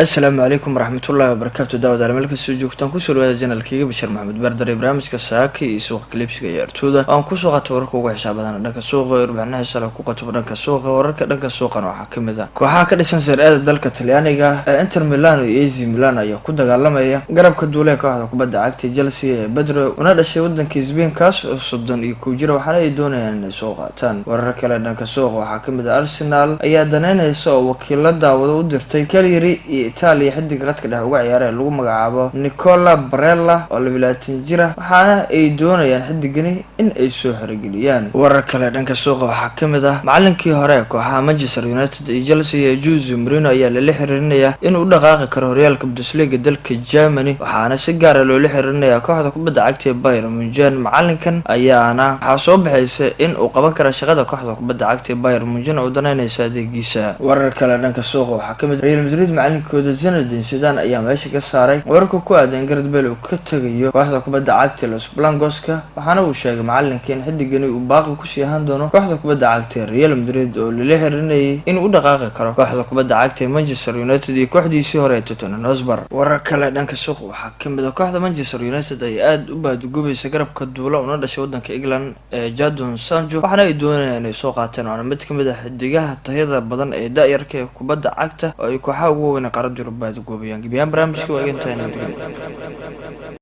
Asalaamu calaykum waraxmatullaahi wabarakaatu. Daawadaal, meel kastoo joogtaan, kusoo dhawaada channelkayga Bashir Maxamed Bardare. Barnaamijka saaka iyo suuqa kala iibsiga ciyaartooda aan kusoo qato wararka ugu xisaab badan dhanka suuqa, warbixinaha sala ku qato dhanka suuqa. Wararka dhanka suuqana waxaa kamid ah kooxaha ka dhisan Serie A-da dalka Talyaaniga ee Inter Milan iyo AC Milan ayaa ku dagaalamaya garabka duule kooxda kubadda cagta Chelsea ee Pedro, una dhashay wadanka Spain, kaas oo 31 jira, waxaana ay doonayaan inay soo qaataan. Warar kale dhanka suuqa waxaa kamid ah Arsenal ayaa daneyneysa oo wakiilo daawado u dirtay Cagliari iyo Italia xidiga qadka dhexe uga ciyaara ee lagu magacaabo Nicola Barella oo 22 jira, waxaana ay doonayaan xidigani in ay soo xerogeliyaan. Warar kale dhanka suuqa waxaa kamid ah macalinkii hore ee kooxaha Manchester United iyo Chelsea ee Jose Mourinho ayaa lala xiriirinayaa inuu u dhaqaaqi karo horyaalka Bundesliga dalka Germany, waxaana si gaara loola xiriirinayaa kooxda kubadda cagta ee Bayern Munchen. Macalinkan ayaana waxaa soo baxaysa in uu qaban kara shaqada kooxda kubadda cagta ee Bayern Munchen oo daneyneysa adeegiisa. Warar kale dhanka suuqa waxaa kamid Real Madrid macalinkooda Zinedine Zidane ayaa meesha ka saaray wararka ku aadan Gareth Bale uu ka tagayo kooxda kubadda cagta Los Blancos-ka, waxaana uu sheegay macalinka in xidigani uu baaqi kusii ahaan doono kooxda kubadda cagta ee Real Madrid, oo lala xirinayay inuu u dhaqaaqi karo kooxda kubadda cagta ee Manchester United iyo kooxdiisii hore ee Tottenham Hotspur. Warar kale dhanka suuqa waxaa kamid ah kooxda Manchester United ay aada u baadigoobaysa garabka duula una dhashay wadanka England ee Jadon Sancho, waxaana ay doonayaan inay soo qaateen, waana mid kamid ah xidigaha tayada badan ee da-yarka ee kubadda cagta oo ay kooxaha ugu waaweyn qaaradda Yurub baadigoobayaan. Gebiyaan barnaamijka waa eegantahay, nabadgelyo.